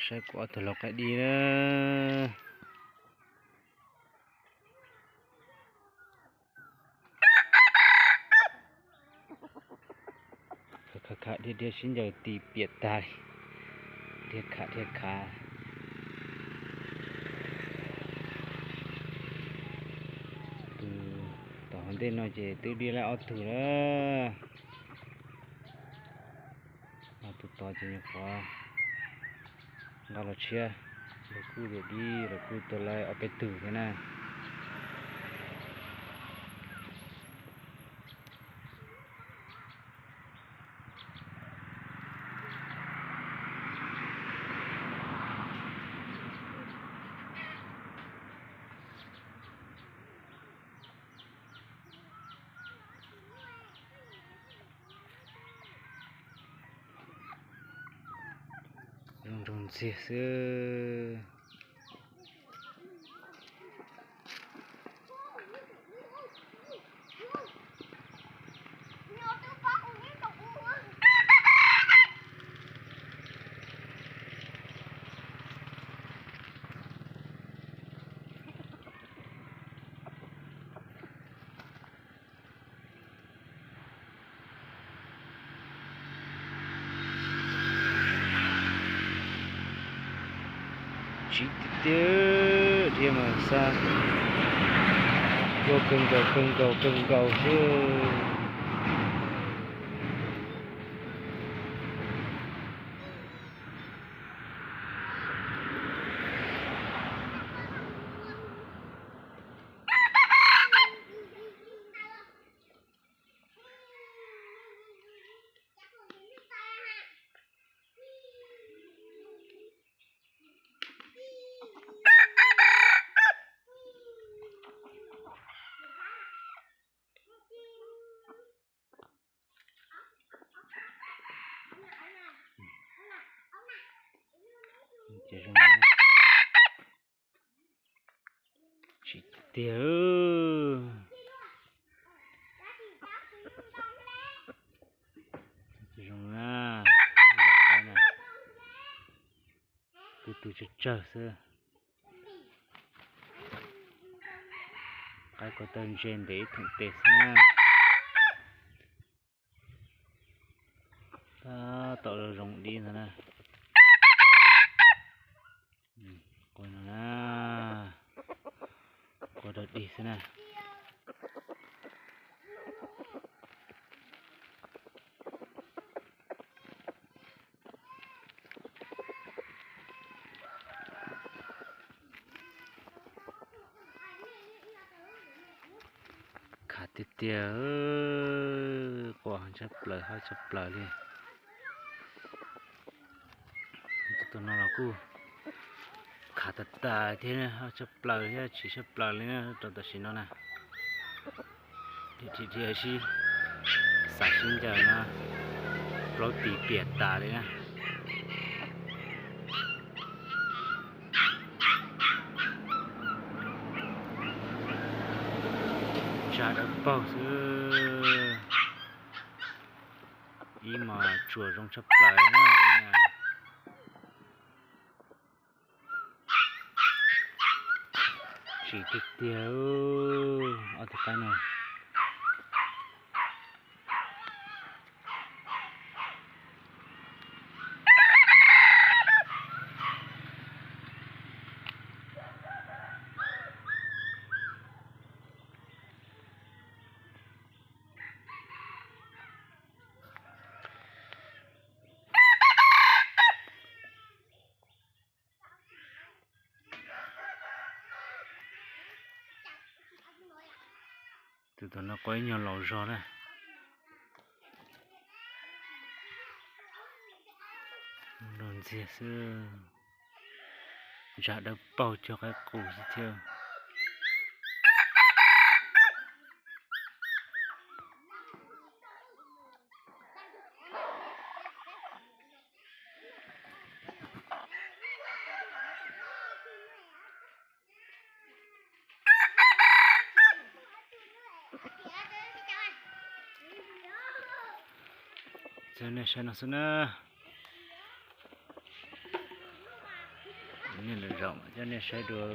Saib kuv ob tug lau qaib dib na. Khav khav khav, dhia dhia sib ncaws tis piam tag li. Dhia khav dhia khav. Tus tom hauv ntej no ces twb dhia laib ob tug na. Ho tus tod ces nyuam qhuav nqa los tshiab, lawv kuj dhia dib, lawv kuj tuag laib ob peb tug thiab na. Zoo nraug ntxiag xwb. Tsis tiag tiag, dhia mas xa, luaj kawg nkaus kawg nkaus kawg nkaus xwb. Ces zoo, tsis tiag. Zoo na, tu tu tsawg tsawg xwb. Qaib ko taw ntse ntev ib thoom tes xwb na. Tab tom zoo dib ntag na. Qua no na, qua dog dig xwb na. Khav tiag tiag, qua tshaj plaws, haj tshaj plaws li. Tus no los kuj khav tas tas thiab, haj tshaj plaws thiab, tsis tshaj plaws li na, rau tam sim no na. Dhia dhia sib, xav sib ncaws no, plaub tis piam tas li na. Ntsa dawb paug xwb. Ib mos tsuas zoo tshaj plaws na. Tsis tiag tiag, ob tug qaib no. Tus tom no qua ib nyuag laus zog na. Nrog ntxiag xwb. Ntsa dawb paug cog qaib qus xwb thiab. Txawm nej saib no xwb na. Niag lwm zaus mam coj nej saib dua.